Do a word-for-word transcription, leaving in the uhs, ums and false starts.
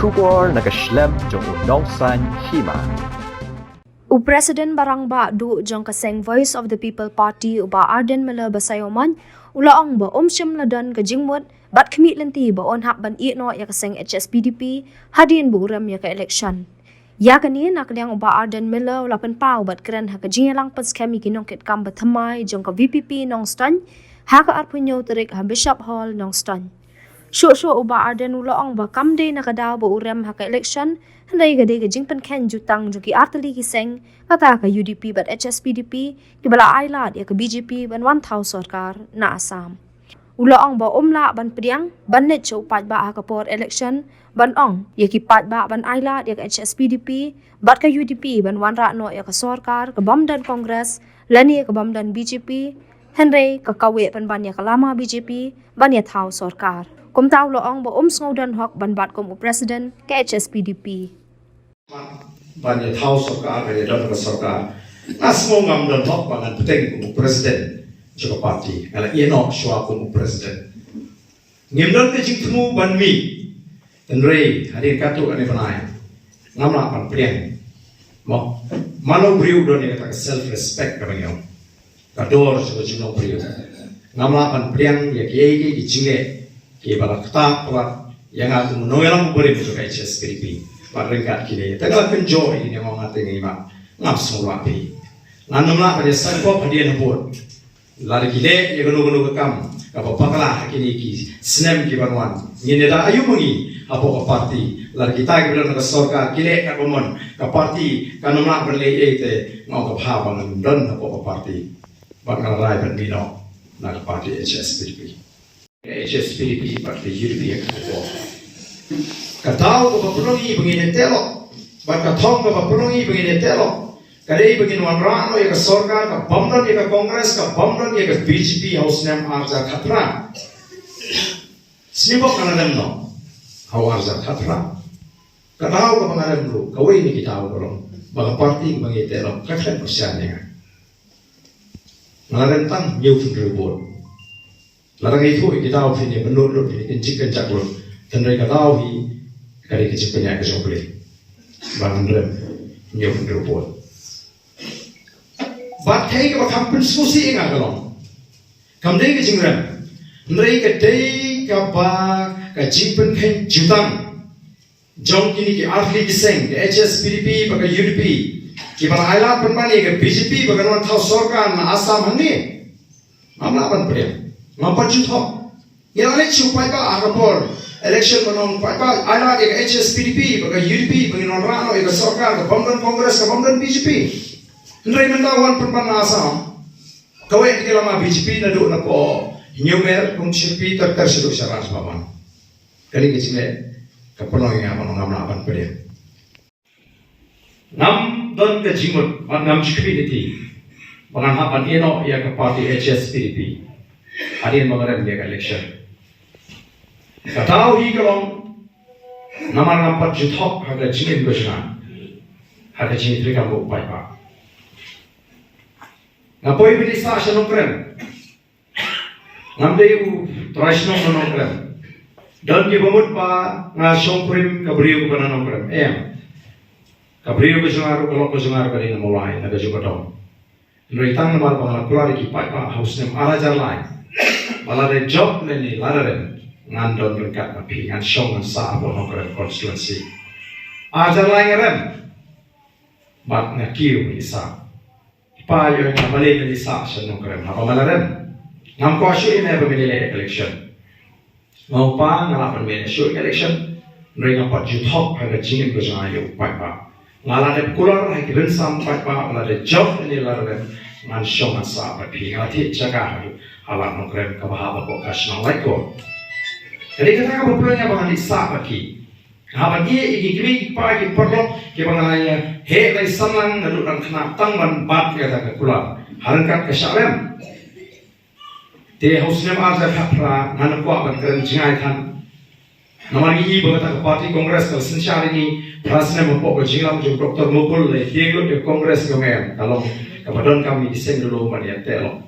Khubor na ka shlem jong u nongsan hima. U President Barangbah Duh jong ka seng Voice of the People Party, u Bah Ardent Miller Basaiawmoit, u la ong ba um shym la don ka jingmut bad khmih lynti ba un hap ban ïeh noh ïa ka seng H S P D P hadien ba u rem ïa ka election. Ïa kane na ka liang u Bah Ardent Miller u la pynpaw bad kren ha ka jingïalang pynskhem ïa ki nongkitkam ba thymmai jong ka V P P Nongstoiñ ha ka arphew hynñiew tarik ha Bishop Hall Nongstoiñ. Shuh shuh u Bah Ardent u la ong ba kam dei na ka daw ba u rem ha ka election, hynrei ka dei ka jingpynkheiñ jutang jong ki artylli ki seng, kata ka U D P bad H S P D P, kiba la ailad ïa ka B J P ban wan thaw sorkar na Assam. U la ong ba um lah ban pdiang ban leit sha u paidbah ha ka por election ban ong ïa ki paidbah ban ailad ïa ka H S P D P bad ka U D P ban wanrah noh ïa ka sorkar ka bym don Congress lane ka bym don B J P, hynrei ka kawei pynban ïa ka lama B J P ban ïa thaw sorkar. Kumta u la ong ba um sngew don hok ban bat kum u President ka H S P D P. Ban ïa thaw sorkar, ban ïa don ka sorkar, nga sngew ngam don hok ba ngan bteng kum u President jong ka party. Nga la ïeh noh shuwa kum u President. Ngim don ka jingthmu ban mih. Hynrei hadien katto katne bnai ngam lah ban pdiang. Mo, mano briew don ïa kata ka self respect kaba ngi ong. Ka dor jong ka jinglong briew. Ngam lah ban pdiang ïa kiei kiei ki jingleh kiba la ktah palat ïa nga kum u nongïalam barim jong ka H S P D P. Bad ryngkat kine, tang la kynjoh ïa kine, nga ong, nga te ngi ma, ngam sngewbha phi. Ngan ym lah ban ïa sngewbha hadien habud. Lada ki leh ïa kano kano ka kam kaba bakla ha kine ki snem ki ban wan, ngin ïa da aïu ma ngi hapoh ka party? Lada kita kiba don ha ka sorkar ki leh katba mon, ka party kan ym lah ban leh ei ei te, nga ong ka bha ba ngan don hapoh ka party. Bad nga la rai ban mih noh na ka party H S P D P. Ka H S P D P bad ka U D P ha ka por. Ka daw kaba pynlong ïa ba ngin ïa teh lok bad ka thong kaba pynlong ïa ba ngin ïa teh lok ka dei ba ngin wanrah noh ïa ka sorkar ka bym don ïa ka Congress, ka bym don ïa ka B J P ha u snem ar hajar khatphra. Sniewbok nga la rem noh ha u ar hajar khatphra. Ka daw kaba nga rem ruh, kawei na ki daw ka long ba ka party kaba ngi ïa teh lok ka khlem pyrshah ïa nga. Nga la rem tang hynñiewphew hynriew vote. Lada ngi ïathuh ïa ki daw phin ïa pynlut lut, phin ïa kynjik kynjak lut, hynrei ka daw hi ka dei ka jingpynïaid ka jong U Blei. Ba ngan rem hynñiewphew hynriew vote. Bad kaei kaba kham pynsngewsih ïa nga ka long, kam dei ka jingrem, hynrei ka dei kaba ka jingpynkheiñ jutang jong kine ki artylli ki seng, ka H S P D P bad ka U D P, kiba la ailad pynban ïa ka B J P ba kan wan thaw sorkar na Assam hangne. Ngam lah ban pdiang, ngam pat ju thok. Ngi la leit sha u paidbah ha ka por election ban ong, paidbah, ailad ïa ka H S P D P bad ka U D P ba ngin wanrah noh ïa ka sorkar ka bym don Congress, ka bym don B J P. Hynrei mynta wan pynban na Assam, kawei ka lama B J P naduh na poh Hynñiewmer, Kongshirpi, ter ter shaduh sha Raj Bhavan. Kane ka jingleh ka pynlong ïa nga ba ngam lah ban pdiang. Ngam don ka jingmut bad ngam ju khmih lynti ba ngan hap ban ïeh noh ïa ka party H S P D P hadien ba nga rem ïa ka election. Ka daw hi ka long namar ngam pat ju thok ha ka jingim ka jong nga, ha ka jingïatreilang bad u paidbah. Nga poi ban ïasah sha Nongkrem. Ngam dei u trai shnong na Nongkrem. Don kiba mut ba nga shongkurim ka briew kaba na Nongkrem. Em. Ka briew ka jong nga ruh, ka lok ka jong nga ruh ka dei na Mawlai, na ka Jubadong. Hynrei tang namar ba nga la kular ïa ki paidbah ha u snem ar hajar lai ba lada jop lane lada rem, ngan don ryngkat bad phi, ngan shong ngan sah hapoh Nongkrem constituency. Ar hajar lai nga rem bad nga kiew ban ïasah. Pa ïoh ïa nga, balei men ïasah sha Nongkrem haba me la rem? Ngam kwah shuh ïa me ba men ïaleh election. Nga ong pa, nga lah ban ïaleh shuh election, hynrei ngam pat ju thok ha ka jingim ka jong nga ïa u paidbah. Nga la dep kular ha ki rynsan paidbah ba lada jop lane lada rem, ngan shong ngan sah bad phi. Nga la thied jaka ha Lad Nongkrem kaba hap hapoh ka shnong Laitkor. Ka dei kata kaba pynlong ïa nga ba ngan ïasah bad ki. Haba ngi ïa ki kmie ki kpa ki paralok kiba nga la ïa heh la ïa san lang naduh dang khynnah tang ban bat ïa kata ka kular ha ryngkat ka shah rem. Te ha u snem ar hajar khatphra ngan ym kwah ban kren jngai than. Namar ngi i ba kata ka party Congress ka la synshar ïa ngi phra snem hapoh ka jingïalam jong Doctor Mukul, la ïa tieng lut ïa ka Congress jong ngi, ka long kaba donkam ïa ki seng Lalo ban ïa teh lok.